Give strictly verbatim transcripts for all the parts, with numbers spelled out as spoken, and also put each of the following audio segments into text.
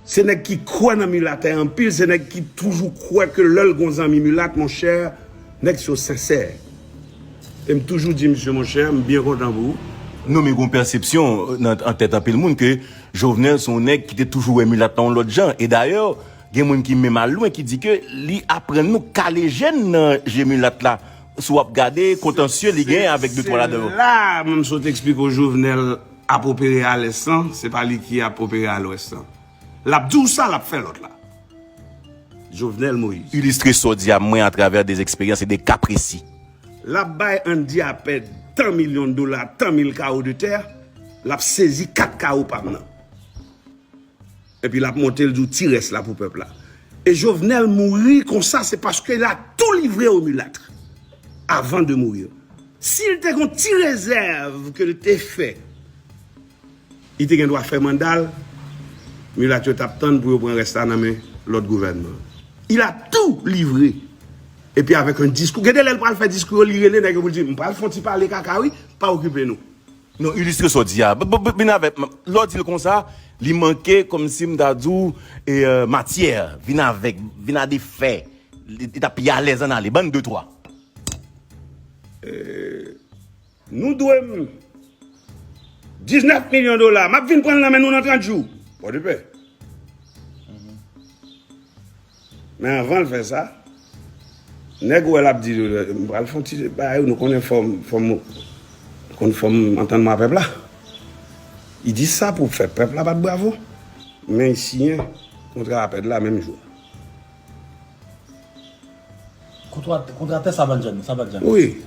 Se nèg ki kwè nan milatay anpil, se nèg ki toujou kwè ke lè l gon zanmi milat, monchè, nèg sa yo sensè. E m toujou di misye, monchè, m byen kontan pou ou. Non, men gon pèsepsyon nan, an tèt anpil moun ke Jovenel se yon nèg ki te toujou wè milat la yon lòt jan. E dayè, gen moun ki menm al lwen ki di ke li aprann nou kale jèn nan je milat la. Si w ap gade kontansye li gen avèk de twa ladan yo. Se la, mwen m sot eksplike w, Jovenel ap opere a lès lan, se pa li ki ap opere a lwès lan. L ap di w sa, l ap fè lòt la. Jovenel Moïse. Ilistre sa w di a mwen atravè de eksperyans e de ka presi. L ap bay Andy Apèd tan milyon dola, tan mil kawo de tè, l ap sezi kat kawo pa m nan. Epi l ap monte, l di w ti rès la pou pèp la. E Jovenel mouri konsa, se paske l a tou livre aux mulâtres avant de mourir. Si l te gon ti rezèv ke l te fè, li te gen dwa fè manda l, milat yo t ap tann pou yo pran rès la nan men lòt gouvènman. Il a tout livré. Epi avèk yon diskou. Gen de lè l pral fè diskou yo, li rele nèg yo pou l di, "M pral fè yon ti pale kaka, wi, pa okipe nou." Non, ilistre sa w di a. B-, b-, b-, vin avèk, m, lè w di l konsa, li manke kòmsi m ta di w, e, euh, matyè, vin avèk, vin a de fè. Li, li t ap pi alèz ann ale. Ban n de twa. Nou dwe m diznèf milyon dola. M ap vin pran l nan men nou nan trant jou. Pòdepè. Men anvan l fè sa, nèg ou wè l ap di, "M pral fè yon ti bagay, nou konnen fò m, fò m, konn fò m antann mwen a pèp la." Li di sa pou fè pèp la bat bravo. Men li siyen kontra Apèd la menm jou. Kontra, kontra tè Sabanjan, Sabanjan. Wi.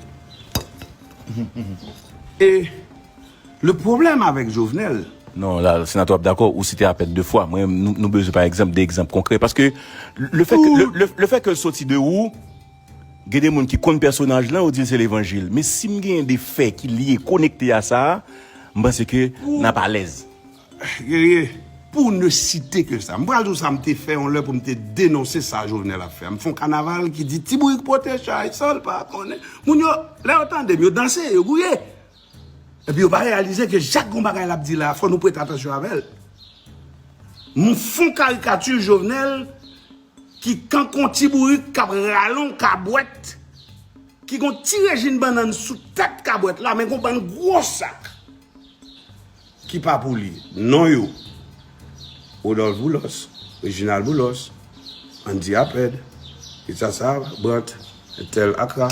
E le pwoblèm avèk Jovenel. Non, la, senatè, w ap dakò, ou site Apèd de fwa. Mwen, nou, nou bezwen, pa egzanp, de egzanp konkrè. Paske le fè ke, le, le, le fè ke l soti de ou, gen de moun ki konn pèsonaj lan, yo di l se levanjil. Men si m genyen de fè ki lye, konekte a sa, m panse ke n ap alèz. Guerrier, pour ne citer que ça, m pral di w sa m te fè yon lè pou m te denonse sa Jovenel ap fè a. M fè yon kanaval ki di Ti Bourik pote chay san l pa konnen. Moun yo, lè yo tande m, yo danse, yo gouye. Epi yo pa reyalize ke chak gon bagay l ap di la, fò nou prete atansyon avè l. M fè yon karikati Jovenel ki kankou yon ti bourik k ap rale yon kabwèt, ki gon ti rejin bannann sou tèt kabwèt la, men gon bann gwo sak ki pa pou li. Non yo, Rodolphe Boulos, Reginald Boulos, Andy Apèd, Kitsasa Brandt, Ethel Accra,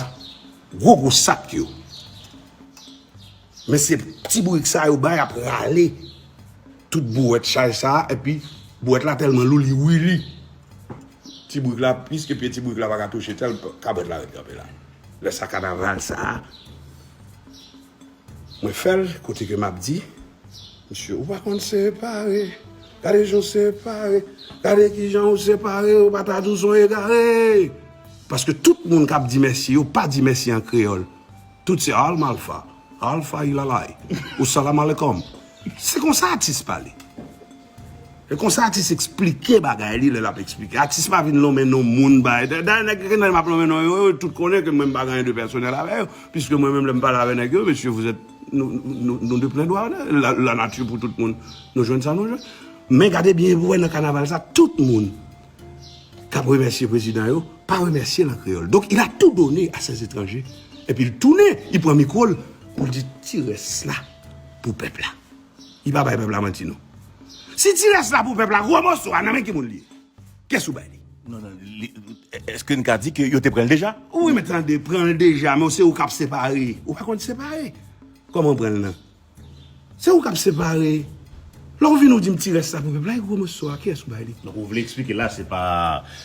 gwo gwo sak yo. Men se ti bourik sa yo bay ap rale tout bouwèt chay sa, epi bouwèt la tèlman lou, li wili. Ti bourik la, piske pye ti bourik la pa ka touche tèl, kabwèt la ret kanpe la. Lè sa kanaval sa, mwen fè l kote ke m ap di, "Mesye, ou pa konn separe. Gade jan w separe. Gade kijan w separe, ou pa ta di w se yon egare." Paske tout moun k ap di mèsi, yo pa di mèsi an kreyòl. Tout se Al Malfa, Al Fayilalay, ou Salam Aleikum. Se konsa atis pale. E konsa atis eksplike bagay li lè l ap eksplike. Atis pa vin lonmen non moun bay. Da-, dayè, nèg ki nan m ap lonmen non yo, yo tout konnen ke mwen m pa gen anyen de pèsonèl avè yo. Piske mwen menm lè m pale avè nèg yo, mesye, vous êtes, nou, nou, nou de plen dwa, la, la nature pou tout moun. Nou jwenn sa nou jwenn. Men gade byen pou wè nan kanaval sa, tout moun k ap remèsye prezidan yo, pa remèsye l an kreyòl. Donk, il a tout donné à ces étrangers. Epi l tounen, li pran mikwo l pou l di ti rès la pou pèp la. Li pa bay pèp la manti, non. Si ti rès la pou pèp la, gwo moso a, nan men ki moun li ye? Kiyès ou bay li? Non, non, li, èske n ka di ke yo te pran l deja? Wi, men tande, pran l deja, men se ou k ap separe. Ou pa konn separe. Kòman w pran l nan? Se ou k ap separe. Lè w vin ou di m ti rès la pou pèp la, e gwo moso a, kiyès ou bay li? Donk, ou vle eksplike la, se pa,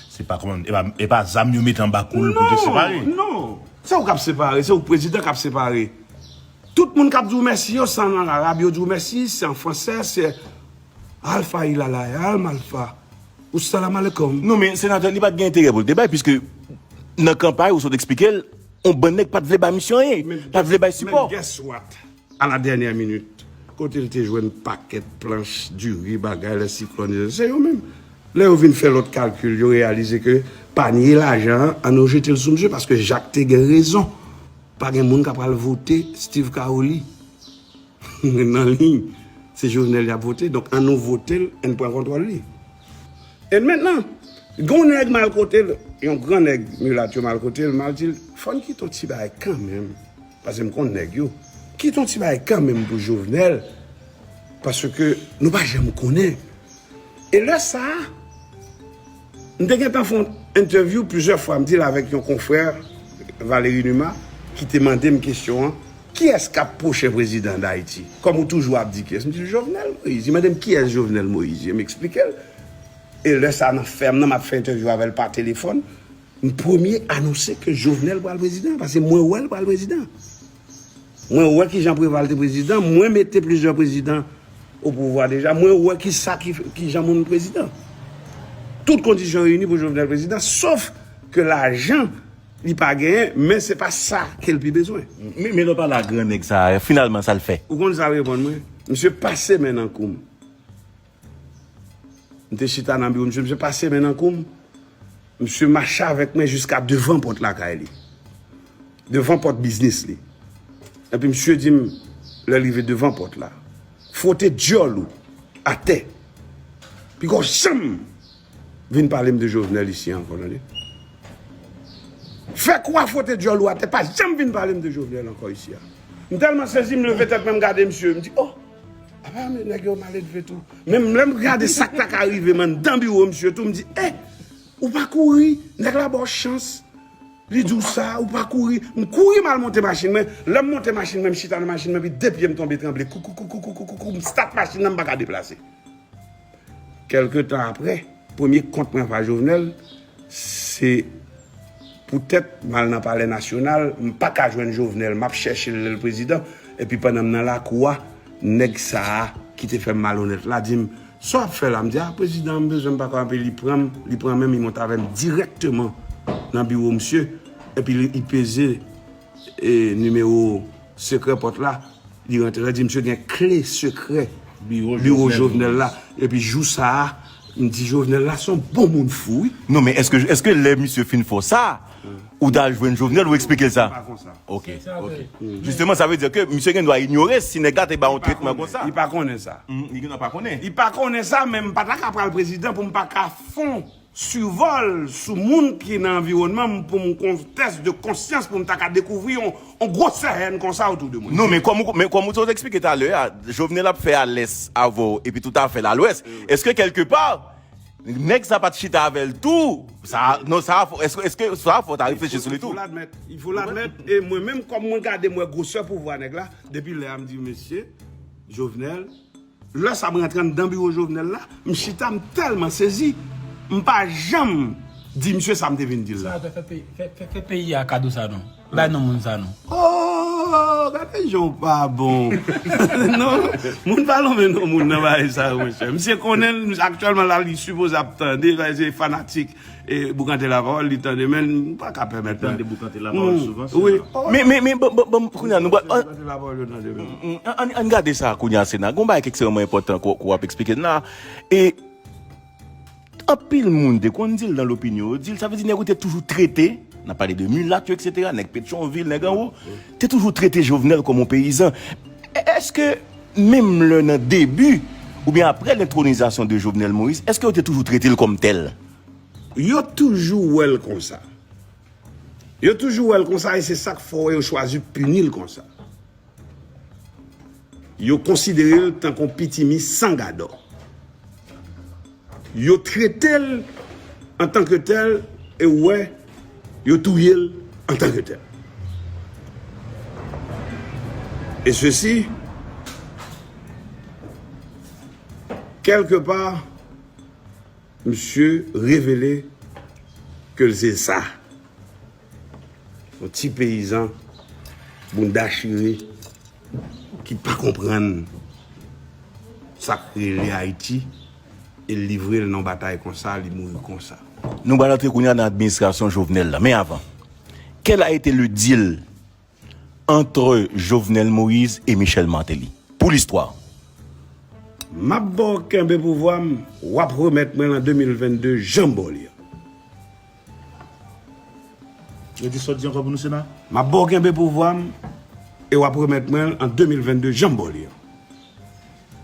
se pa kòman, e pa, e pa zam yo mete anba kou l pou te separe? Non, non. Se ou k ap separe, se ou k prezidan k ap separe. Tout moun k ap di w mèsi yo, se an arab yo di w mèsi, se an fransè, se Alfa Ilala, Al Malfa, ou Salam Aleikum. Non, men senatè, li pa t gen enterè pou l te bay, piske nan kanpay, ou sot eksplike l, yon bann nèg pa t vle bay misye anyen, pa t vle bay sipò. Men guess what? À la dernière minute, kote l te jwenn pakèt planch, diri, bagay, lè siklòn, se yo menm. Lè yo vin fè lòt kalkil, yo reyalize ke panye lajan an, an nou jete l sou misye, paske Jak te gen rezon. Pa gen moun k ap pral vote Steve Caroli nan liy. Se Jovenel y ap vote, donk an nou vote l, ann pran kontwòl li. E mentnan, gen yon nèg m al kote l, yon gran nèg milat yo m al kote l, m al di l, fò n kite yon ti bagay kanmenm, paske m konn nèg yo, kite yon ti bagay kanmenm pou Jovenel, paske nou pa janm konnen. E lè sa a, m te gentan fè yon entèvyou plizyè fwa, m di l avèk yon konfrè, Valéry Numa, ki te mande m kesyon an, kiyès k ap pwochen prezidan d Ayiti? Kòm ou toujou ap di kiyès, m di l Jovenel Moïse. Li mande m kiyès Jovenel Moïse ye, m eksplike l. E lè sa a nan fèm nan, m ap fè entèvyou avè l pa telefòn, m premye anonse ke Jovenel pral prezidan, paske mwen wè l pral prezidan. Mwen wè kijan Preval te prezidan, mwen mete plizyè prezidan o pouvwa deja, mwen wè kisa ki, kijan moun prezidan. Tout kondisyon reyini pou Jovenel prezidan, sof ke lajan li pa genyen, men se pa sa ke l pi bezwen. Men, men lè w pale a gran nèg sa a, finalman sa l fè? Ou konn sa l reponn mwen? Misye pase men nan kou m. M te chita nan biwo misye, misye pase men nan kou m. Misye mache avèk mwen jiska devan pòt lakay li. Devan pòt biznis li. Epi misye di m, lè l rive devan pòt la, fwote dyòl ou atè. Piga w janm vin pale m de Jovenel isi ankò, tande. Fè kwa fwote dyòl ou atè, pa janm vin pale m de Jovenel ankò isi a. M tèlman sezi, m leve tèt mwen, m gade misye, m di, oh, apa men nèg yo maledve tou. Men lè m gade sa k ta ka rive m anndan biwo misye tou, m di, eh, ou pa kouri, nèg la ba w chans. Li di w sa, ou pa kouri. M kouri m al monte machin mwen. Lè m monte machin mwen, m chita nan machin mwen, epi de pye m tonbe tranble. Kou, kou, kou, m stat machin nan, m pa ka deplase. Kèlke tan apre, premye kont mwen pa Jovenel, se poutèt m al nan Palè Nasyonal, m pa ka jwenn Jovenel, m ap chèche l lè l prezidan, epi pandan m nan lakou a, nèg sa a ki te fè m malonèt la di m, sa w ap fè la? M di, a, prezidan an, m bezwen, m pa kanpe, li pran m, li pran men m, li monte avè m dirèkteman nan biwo misye, epi li, li peze, e, nimewo sekrè pòt la, li rantre la, di misye gen kle sekrè biwo Jovenel la. Epi jou sa a, m di Jovenel la se yon bon moun fou, wi. Non, men èske, èske lè misye fin fè w sa, ou t al jwenn Jovenel, ou eksplike l sa? Se pa konsa. Ok, ok. Jisteman, sa vle di ke misye gen dwa inyore si nèg la te ba yon tretman konsa. Li pa konnen sa. Hmm, li gen dwa pa konnen. Li pa konnen sa, men m pa ta ka pral prezidan pou m pa ka fè yon sivòl sou moun ki nan anviwònman m pou m gen yon tès de konsyans pou m ta ka dekouvri yon, yon gwosè hèn konsa otou de mwen. Non, men kòm ou, men kòm ou te eksplike talè a, Jovenel ap fè a lès avè w, epi tout afè l a lwès. Èske kèlke pa, nèg sa pa t chita avè l tou? Sa, non, sa, èske, èske sa fò w ta reflechi sou li tou? Il faut l'admettre, il faut l'admettre, e mwen menm, kòm mwen gade, m wè gwosè pouvwa nèg la, depi lè a m di, mesye, Jovenel, lè sa m rantre anndan biwo Jovenel la, m chita, m tèlman sezi, m pa janm di misye sa m te vin di l la. Senatè, fè peyi, fè, fè, fè peyi a kado sa non. Bay non moun sa non. Oh, gade jan w pa bon. Non, moun pa lonmen non moun nan bagay sa yo, monchè. Misye konnen l, aktyèlman la, li sipoze ap tande, se fanatik e Boukante Lapawòl, li tande, men m pa ka pèmèt. Tande Boukante Lapawòl souvan, wi. Men, men, men, bon, bon, bon, kounye a, nou pral, Boukante Lapawòl, yo tande, men. Mm, ann, ann gade sa kounye a, Sena. Gon bagay ki ekstrèmman enpòtan ke, ke w ap eksplike n la. E anpil moun te konn di l nan lopinyon, yo di l, sa vle di nèg yo te toujou trete, n ap pale de milat yo, etsetera, nèg Petyonvil, nèg anwo, te toujou trete Jovenel kòm yon peyizan. E, èske menm lè nan debi oubyen aprè lentwonizasyon de Jovenel Moïse, èske yo te toujou trete l kòm tèl? Yo toujou wè l konsa. Yo toujou wè l konsa e se sa k fè w wè yo chwazi pini l konsa. Yo konsidere l tankou yon pitimi san gadò. Yo trete l antanke tèl e w wè yo touye l antanke tèl. E sesi, kèlke pa, misye revele ke l se sa. Yon ti peyizan bounda chire ki pa konprann sa k rele Ayiti e l livre l nan yon batay konsa, li mouri konsa. Nou pral antre kounye a nan administrasyon Jovenel la. Men avan, quel a été le deal entre Jovenel Moïse et Michel Martelly? Pou listwa. M ap ba w kenbe pouvwa m, w ap remèt mwen l an de mil vennde jan m ba w li an. Redi sa w di ankò pou nou, Sena? M ap ba w kenbe pouvwa m e w ap remèt mwen l an de mil vennde jan m ba w li an.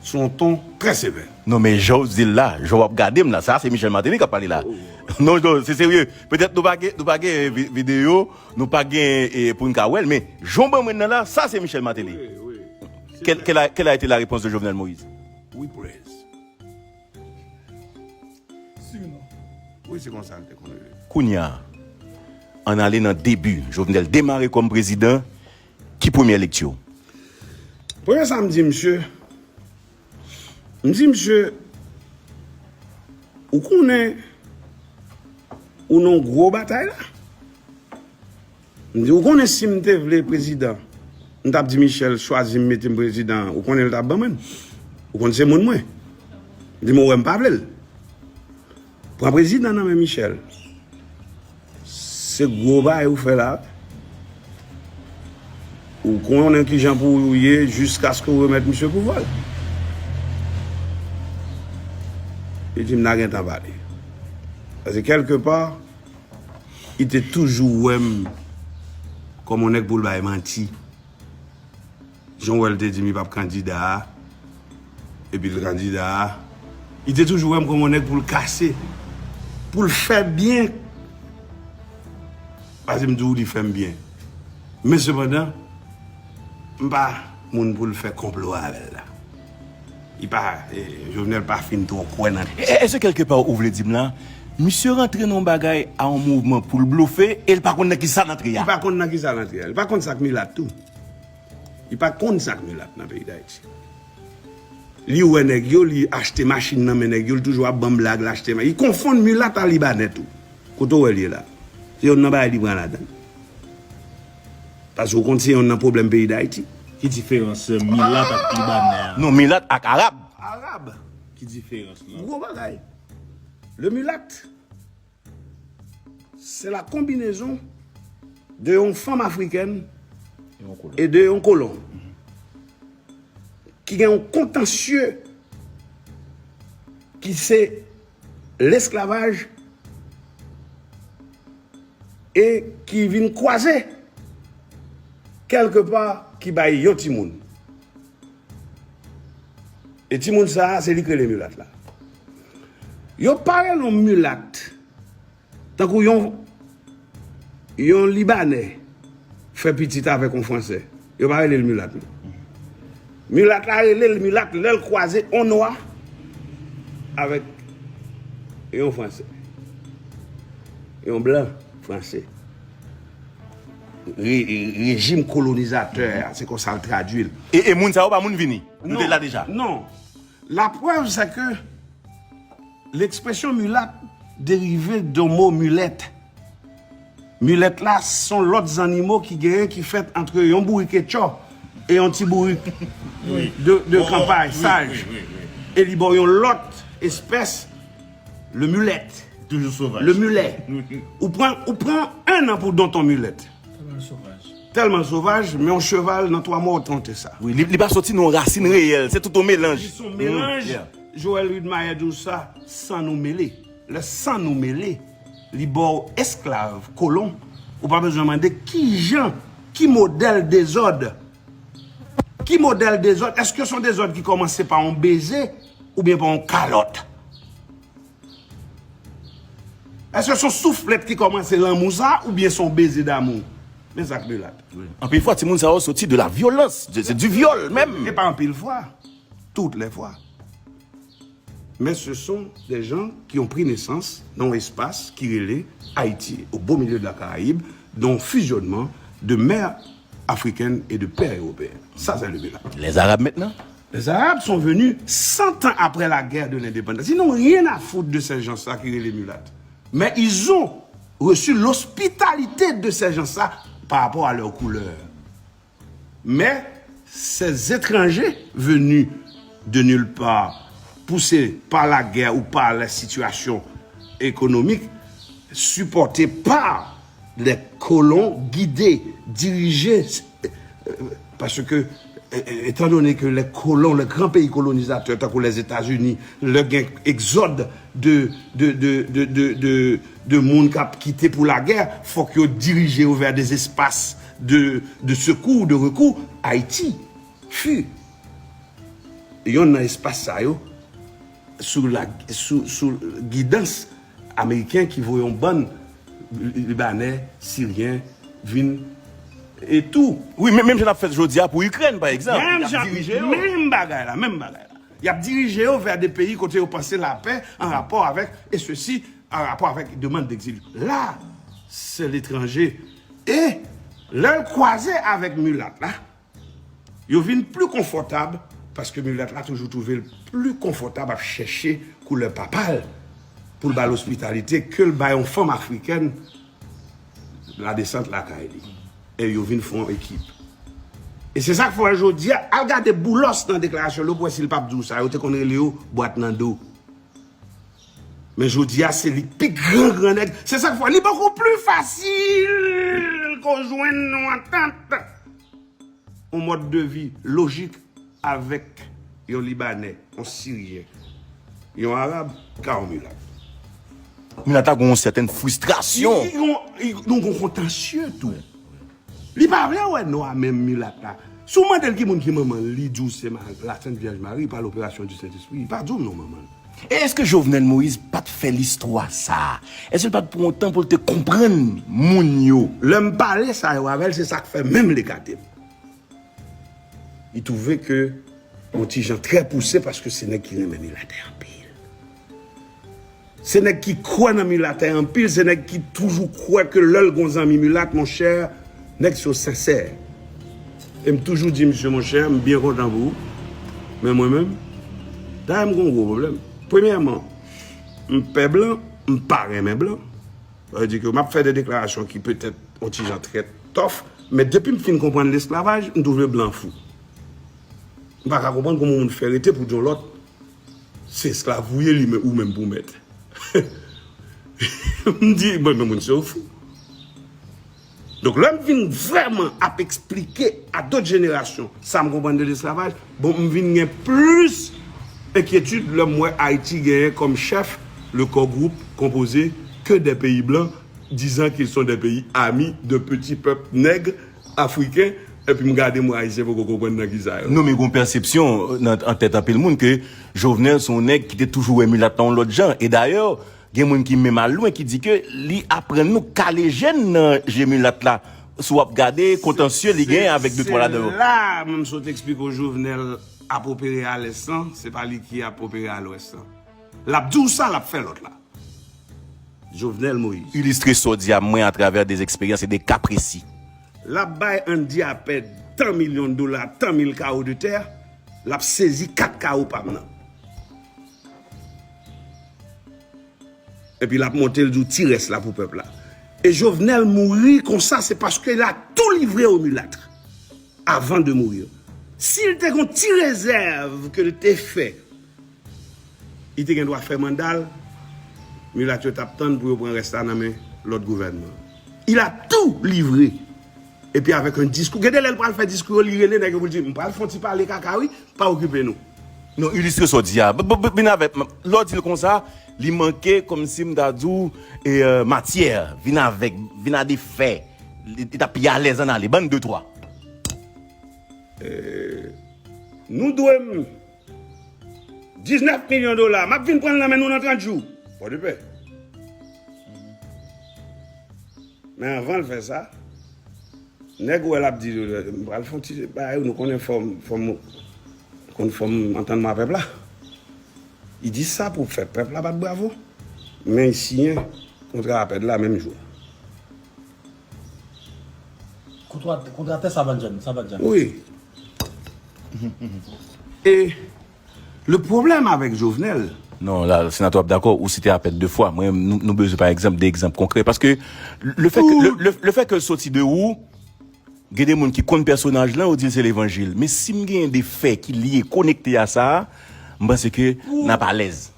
sou yon ton trè sevè. Non, men jan w di l la, jan w ap gade m la, sa se Michel Martelly k ap pale la. Non, non, se serye. Petèt nou pa gen, nou pa gen vi- videyo, nou pa gen, e, pou n ka wè l, men jan w ban mwen nan la, sa se Michel Martelly. Wi, wi. Quelle, quelle a, quelle a été la réponse de Jovenel Moïse? We praise. Sinon. Wi, se konsa l te konn rele. Kounye a, ann ale nan debi. Jovenel demare kòm prezidan. Ki premye lekti w? Premye sa m di misye, m di misye, ou konnen ou nan yon gwo batay la. M di, ou konnen si m te vle prezidan, m t ap di Michel chwazi m mete m prezidan, ou konnen l t ap ban mwen l. Ou konn se moun mwen. M di, men w wè m pa vle l. Pran prezidan nan men Michel. Se gwo bagay ou fè la. Ou konnen kijan pou ou ye jiskaske ou remèt misye pouvwa l. Li di m n a gentan pale. Paske kèlke pa, li te toujou wè m kòm yon nèg pou l bay manti. Jan w wè l te di m li p ap kandida a, epi l kandida a, li te toujou wè m kòm yon nèg pou l kase, pou l fè byen. Paske m di w li fè m byen. Men sepandan, m pa moun pou l fè konplo avè l la. Li pa, e, Jovenel pa fin twò kwè nan. E, èske kèlke pa ou vle di m la, misye rantre nan yon bagay a yon mouvman pou l blofe e l pa konn nan ki sa l antre Li a? pa konn nan ki sa l antre a. Li pa konn sa k milat tou. Li pa konn sa k milat nan peyi Dayiti. Li wè nèg yo, li achte machin nan men nèg yo, li toujou ap ban m blag, l achte ma- Li konfonn milat a libanè tou. Kote w wè l ye la? Se youn nan bagay li pran ladan l. Paske ou konn se youn nan pwoblèm peyi Dayiti. Ki diferans milat ak libanè a? Non, milat ak arab. Arab. Ki diferans lan? Gwo bagay. Le mulat, c'est la combinaison de yon fanm afrikèn Yon kolon. e de yon kolon ki gen yon kontansye ki se lesklavaj e ki vin kwaze kèlke pa ki bay yon timoun. E timoun sa a, se li k rele milat la. Yo pa rele yon milat tankou yon, yon libanè fè pitit avèk yon fransè. Yo pa rele l milat non. Milat la rele l milat lè l kwaze yon nwa avèk yon fransè. Yon blan fransè. Re- rejim kolonizatè a, se konsa l tradui l. E, e moun sa yo pa moun vini. Nou te la deja. Non. La preuve, c'est que l'expression mulat dérive d'un mot mulet. Mulet la, se yon lòt zannimo ki genyen ki fèt antre yon bourik etchò e yon ti bourik de, de kanpay, saj. E li ba w yon lòt espès, le mulet. Toujou sovaj. Le mulet. Ou pran, ou pran un an pou donton mulet. Tèlman sovaj, men yon cheval nan twa mwa w tonte sa. Wi, li, li pa soti nan yon rasin reyèl, se tout yon melanj. Li se yon melanj. Yeah. Joël Widmayer di w sa, san nou mele. Lè san nou mele, li ba w esklav, kolon. Ou pa bezwen mande ki jan, ki modèl dezòd. Ki modèl dezòd? Èske se yon dezòd ki kòmanse pa yon beze oubyen pa yon kalòt? Èske se yon souflèt ki kòmanse lanmou sa oubyen se yon beze damou? Men sa k milat. Anpil fwa, timoun sa yo soti de la vyolans, de- se du vyòl menm. E pa anpil fwa, toutes les fois. Mais ce sont des gens qui ont pris naissance dans un espace qui relait Haïti, au beau milieu de la Caraïbe, dans un fusionnement de mères africaines et de pères européens. Ça, c'est le milat. Les Arabes maintenant? Les Arabes sont venus cent ans après la guerre de l'indépendance. Ils n'ont rien à foutre de ces gens-là qui relèvent mulat. Mais ils ont reçu l'hospitalité de ces gens-là par rapport à leur couleur. Mais ces étrangers venus de nulle part, poussés par la guerre ou par la situation économique, supportés par les colons, guidés, dirigés, euh, parce que, euh, étant donné que les colons, les grands pays colonisateurs, tant que les États-Unis, le gain exode de, de, de, de, de, de, de moun k ap kite pou lagè, fòk yo dirije yo vers des espaces de, de secours, de recours. Haïti fut yonn nan espas sa yo sou la, sou, sou gidans ameriken ki voye yon bann Libanè, Siryen vin e tou. Wi, men menm jan n ap fè jodi a pou Ikrèn, pa egzanp. Menm jan, menm bagay la, menm bagay la. Y ap dirije yo vè de peyi kote yo panse lapè an rapò avèk, e sesi, an rapò avèk demann d'egzil. La, se letranje. E lè l kwaze avèk milat la, yo vin pli konfòtab, paske milat la toujou twouve l pli konfòtab ap chèche koulè papa l pou l ba l ospitalite ke l bay yon fanm afrikèn ladesant lakay li. E yo vin fè yon ekip. E se sa k fè w wè jodi a, al gade Boulos nan deklarasyon l yo pou w wè si l p ap di w sa, yo te konn rele yo bwat nan do. Men jodi a, se li k pi gran, gran nèg. Se sa k fè li bokou pli fasil ke w jwenn yon antant, yon mòd de vi lojik avèk yon Libanè, yon Siryen, yon Arab, ka yon milat. Milat la gen yon sètèn fristrasyon. Li, li, li, li gen yon kontansye tou. Li pa vle wè nwa menm milat la. Si w mande l ki moun ki manman l, li di w se Ma-, La Sent Vyèj Mari pa loperasyon di Sentespri. Li pa di w non manman l. E èske Jovenel Moïse pa t fè listwa sa a? Èske l pa t pran yon tan pou l te konprann moun yo? Lè m pale sa yo avè l, se sa k fè menm l ekate m. Li twouve ke yon ti jan trè pouse paske se nèg ki renmen milatè anpil. Se nèg ki kwè nan milatè anpil, se nèg ki toujou kwè ke lè l gon zanmi milat, monchè, nèg sa yo sensè. E m toujou di misye, monchè, m byen kontan pou ou. Men mwen menm, dayè m gon gwo pwoblèm. Premyèman, m pè blan, m pa renmen blan. Sa vle di ke m ap fè de deklarasyon ki petèt yon ti jan trè tòf, men depi m fin konprann lesklavaj, m twouve blan fou. M pa ka konprann kòman yon moun fè rete pou di yon lòt, se esklav ou ye, li men, ou menm pou mèt. M di, bon, men moun se yo fou. Donk, lè m vin vrèman ap eksplike a dòt jenerasyon sa m konprann de lesklavaj, bon, m vin gen plis enkyetid lè m wè Ayiti genyen kòm chèf le core groupe composé que des pays blancs, disant qu'ils sont des pays amis de petits peuples nègres africains, epi m gade m wè Ayisyen poko konprann nan kisa yo. Non, men gon pèsepsyon nan, an tèt anpil moun ke Jovenel se yon nèg ki te toujou wè milat la yon lòt jan. E dayè, gen moun ki menm al lwen ki di ke li aprann nou kale jèn nan je milat la. Si w ap gade kontansye li gen avèk de twa ladan yo. Se la menm sot eksplike w Jovenel ap opere a lès lan, se pa li ki ap opere a lwès lan. L ap di w sa, l ap fè lòt la. Jovenel Moïse. Ilistre sa w di a mwen atravè de eksperyans e de ka presi. L ap bay Andy Apèd tan milyon dola, tan mil kawo de tè, l ap sezi kat kawo pa m nan. Epi l ap monte, l di w ti rès la pou pèp la. E Jovenel mouri konsa, se paske l a tou livre aux mulâtres avant de mourir. Si l te gon ti rezèv ke l te fè, li te gen dwa fè manda l, milat yo t ap tann pou yo pran rès la nan men lòt gouvènman. Il a tout livré. Epi avèk yon diskou. Gen de lè l pral fè diskou yo, li rele nèg yo pou l di, "M pral fè yon ti pale kaka, wi, pa okipe nou." Non, ilistre sa w di a. B-, b-, b-, vin avèk, lè w di l konsa, li manke kòmsi m ta di w, e, euh, matyè, vin avèk, vin a de fè. Li, li t ap pi alèz ann ale. Ban n de twa. Euh, nou dwe m diznèf milyon dola. M ap vin pran l nan men nou nan trant jou. Pòdepè. Men anvan l fè sa, nèg ou wè l ap di, "M pral fè yon ti bagay, nou konnen fò m, fò m, konn fò m antann mwen ak pèp la." Li di sa pou fè pèp la bat bravo. Men li siyen kontra Apèd la menm jou a. Kontra, kontra tè Sabanjan, Sabanjan. Wi. E le pwoblèm avèk Jovenel. Non, la, senatè, w ap dakò, ou site Apèd de fwa. Mwen, nou, nou bezwen, pa egzanp, de egzanp konkrè. Paske le fè ke, le, le, le fè ke l soti de ou, gen de moun ki konn pèsonaj lan, yo di l se levanjil. Men si m genyen de fè ki lye, konekte a sa, m panse ke n ap alèz.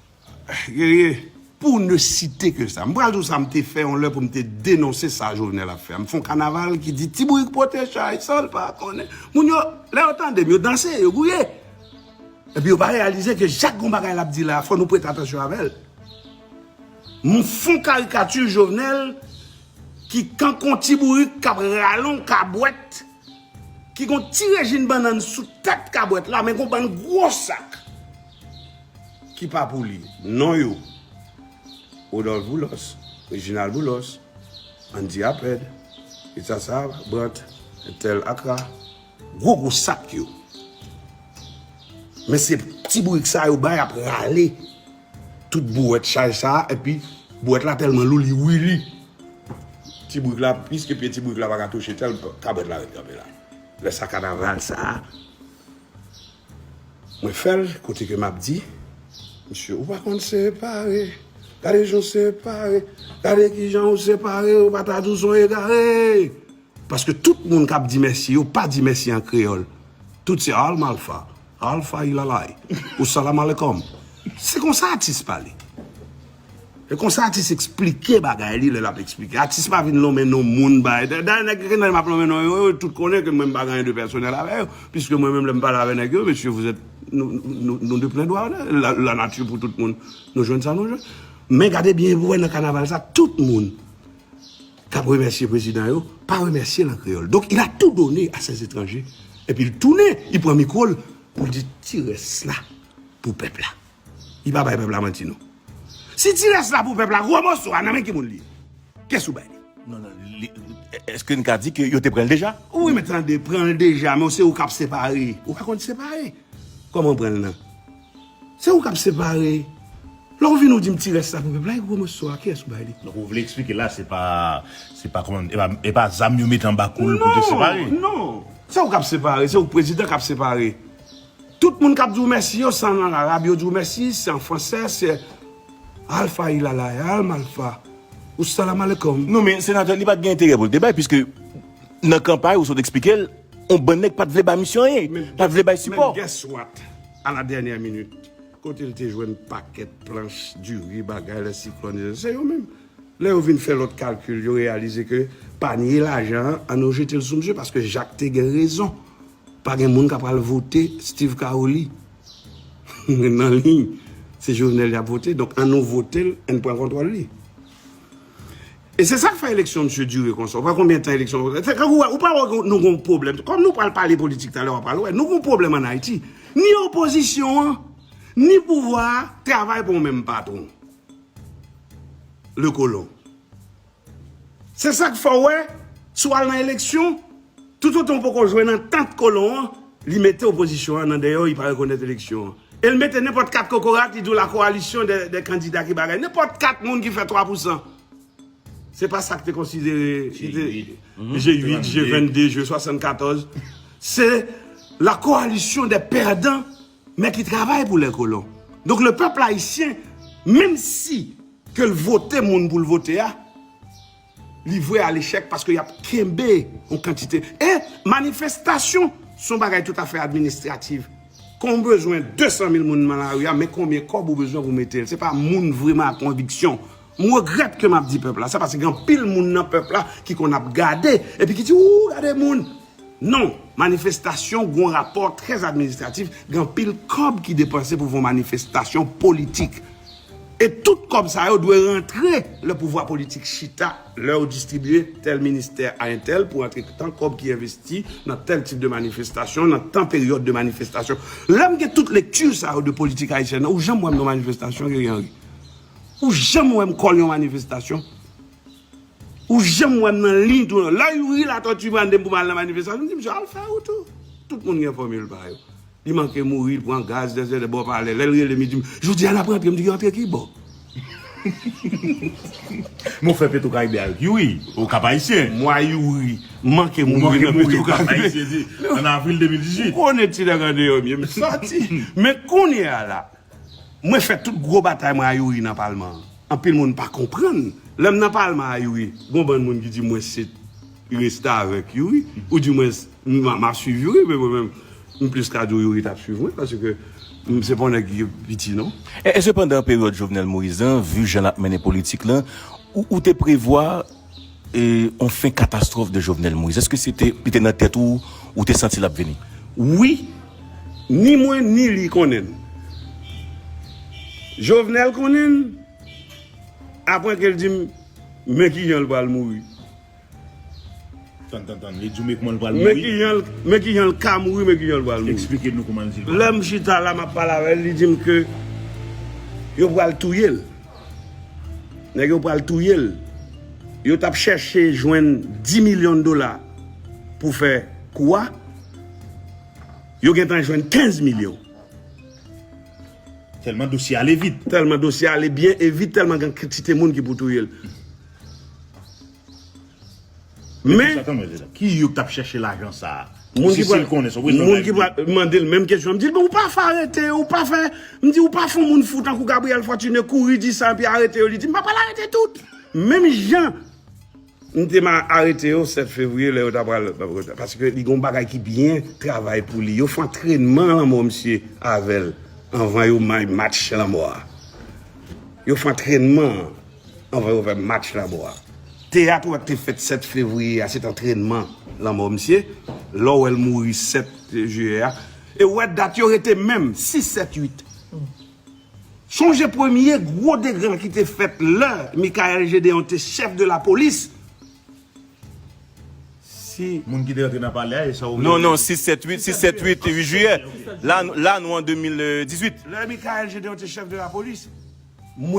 Guerrier, pour ne citer que ça, m pral di w sa m te fè yon lè pou m te denonse sa Jovenel ap fè a. M fè yon kanaval ki di Ti Bourik pote chay san l pa konnen. Moun yo, lè yo tande m, yo danse, yo gouye. Epi yo pa reyalize ke chak gon bagay l ap di la, fò nou prete atansyon avè l. M fè yon karikati Jovenel ki kankou yon Ti Bourik k ap rale yon kabwèt ki gon ti rejin bannann sou tèt kabwèt la, men gon bann gwo sak ki pa pou li. Non yo, Rodolphe Boulos, Reginald Boulos, Andy Apèd, Ritza Brant, entèl Akra, gwo gwo sak yo. Men se ti bourik sa yo bay ap rale tout bouwèt chaj sa, epi bouwèt la tèlman lou li wili. Ti bourik la, piske pye ti bourik la pa ka touche tèl, kabwèt la ret kanpe la. Lè sa kanaval sa, mwen fè l kote ke m ap di, mesye, ou pa konn separe. Gade jan w separe. Gade kijan ou separe, ou pa ta di w se yon egare. Paske tout moun k ap di mèsi yo pa di mèsi an kreyòl. Tout se al malfa, al fa ilalay, ou salam alekom. Se konsa atis pale. E konsa atis eksplike bagay li lè l ap eksplike. Atis pa vin lonmen non moun bay. Dayè nèg ki nan m ap lonmen non yo, yo tout konnen ke mwen m pa gen anyen de pèsonèl avè yo. Piske mwen menm lè m pale avè nèg yo, mesye, vous êtes, nou, nou, nou de plen dwa, la, la nati pou tout moun. Nou jwenn sa nou jwenn. Men gade byen pou wè nan kanaval sa, tout moun k ap remèsye prezidan yo, pa remèsye l an kreyòl. Donk, il a tout donné à ces étrangers. Epi l tounen, li pran mikwo l pou l di ti rès la pou pèp la. Li pa bay pèp la manti non. Si ti rès la pou pèp la, gwo moso a nan men ki moun li ye? Kiyès ou bay li? Non, non, li, èske n ka di ke yo te pran l deja? Wi, men tande, pran l deja, men se ou k ap separe. Ou pa konn separe. Kòman pran l nan? Se ou k ap separe. Lè w vin ou di m ti rès la pou pèp la, e gwo moso a, kiyès ou bay li? Donk, ou vle eksplike la, se pa, se pa kòman, e pa, e pa zam yo mete anba kou l pou te separe? Non, non. Se ou k ap separe, se ou k prezidan k ap separe. Tout moun k ap di w mèsi yo, se an arab yo di w mèsi, se an fransè, se alfa ilalay, al malfa, ou salam alekom. Non, men senatè, li pa t gen enterè pou l te bay, piske nan kanpay, ou sot eksplike l, yon bann nèg pa t vle bay misye anyen, pa t vle bay sipò. Men guess what? À la dernière minute, kote l te jwenn pakèt planch, diri, bagay, lè siklòn, se yo menm. Lè yo vin fè lòt kalkil, yo reyalize ke panye lajan an, an nou jete l sou misye, paske Jak te gen rezon. Pa gen moun k ap pral vote Steve Caroli nan liy. Se Jovenel y ap vote. Donk, an nou vote l, ann pran kontwòl li. E se sa k fè eleksyon misye dire konsa. Ou pa konbyen tan eleksyon. Se, ou pa wè nou gon pwoblèm. Kòm nou pral pale politik talè, w ap pral wè. Nou gon pwoblèm ann Ayiti. Ni opozisyon an, ni pouvwa a travay pou yon menm patwon. Le kolon. Se sa k fè w wè, si w al nan eleksyon, toutotan w poko jwenn antant kolon an, li mete opozisyon an nan dèyè w, li pa rekonèt eleksyon an. E l mete nenpòt kat kokorat, li di w la coalition des, des candidats ki bagay. Nenpòt kat moun ki fè twa pou san. Se pa sa k te konsidere, ki te, G uit, G vennde, G swasannkatòz. Se la coalition des perdants, mais qui travaillent pour les colons. Donk, le pèp ayisyen, menm si ke l vote moun pou l vote a, li vwe a lechèk paske y ap kenbe yon kantite. E manifestasyon se yon bagay toutafè administratif. Kan w bezwen de san mil moun nan lari a, men konbyen kòb ou bezwen pou mete l? Se pa moun vreman ak konviksyon. M regrèt ke m ap di pèp la sa, paske gen anpil moun nan pèp la ki konn ap gade, epi ki di, ou, gade moun. Non, manifestasyon, gon rapò trè administratif, gen anpil kòb ki depanse pou fè yon manifestasyon politik. E tout kòb sa yo dwe rantre lè pouvwa politik chita, lè yo distribiye tèl ministè a entèl pou rantre tan kòb ki envesti nan tèl tip de manifestasyon, nan tan peryòd de manifestasyon. Lè m gen tout lekti sa yo de politik ayisyèn nan, ou janm wè m nan manifestasyon, Guerrier Henry? Ou janm wè m kòl yon manifestasyon? Ou janm wè m nan liy tou non. Lè Youri Latortue mande m pou m al nan manifestasyon, m di, "Misye, al fè wout ou." Tout moun gen fòmil pa yo. Li manke mouri, li pran gaz, dèzè de bò palè. Lè l rele m, li di m, "Jodi a n ap rantre." M di, "Rantre ki bò?" Men w fè Petro Caribe avèk Youri, ou Kap Ayisyen. Mwa Youri manke mouri nan Petro Caribe. An avril de mil dizuit. Ou konnen ti nèg andeyò m ye, m sòti. Men kounye a la, mwen fè tout gwo batay mwen a Youri nan palman an. Anpil moun pa konprann. Lè m nan palman a Youri, gon bann moun ki di mwen se restavèk Youri, ou di mwen m, m ap swiv Youri, men mwen menm, m plis ka di w Youri t ap swiv mwen, paske m se pa yon nèg ki piti non. E, e sepandan, peryòd Jovenel Moïse lan, vi jan l ap mennen politik lan, ou, ou te prevwa e, yon fen katastwòf de Jovenel Moïse? Èske se te, li te nan tèt ou, ou te santi l ap vini? Wi, ni mwen, ni li konnen l. Jovenel konnen l, apre ke l di m, men kijan l pral mouri. Tann, tann, tann. Li di w men kòman l pral mouri. Men ki jan l, men ki jan l ka mouri, men ki jan l pral mouri. Eksplike nou kòman l di l pral. Lè m chita la, m ap pale avè l, li di m ke yo pral touye l. Nèg yo pral touye l. Yo t ap chèche jwenn dis milyon dola pou fè kou a. Yo gentan jwenn kenz milyon. Tèlman dosye ale vit. Tèlman dosye ale byen e vit, tèlman gen kantite moun ki pou touye l. Men ki yo t ap chèche lajan sa a? Moun ki pral, moun ki pral mande l menm kesyon. M di l, bon, ou pa fè arete, ou pa fè, m di, ou pa fè moun fou tankou Gabriel Fortuné kouri di sa epi arete yo, li di, m pa pral arete tout. Menm jan m te ma arete yo sèt fevriye lè yo ta pral, paske li gon bagay ki byen travay pou li. Yo fè antrènman lanmò misye avè l anvan yo may match lanmò a. Yo fè antrènman anvan yo fè match lanmò a. Teyat ou wè k te fèt sèt fevriye a, se t antrènman lanmò misye. Lè w wè l mouri sèt jiyè a. E w wè dat yo rete menm, sis, sèt, uit. Sonje premye gwo dega ki te fèt lè Michaël Gédéon te chèf de lapolis. Si moun ki te rantre nan palè a, e sa ou vle di? Non, non, sis, sèt, uit, sis, sèt, uit, uit jiyè. La, la nou an de mil dizuit. Lè Michaël Gédéon te chèf de lapolis, mwen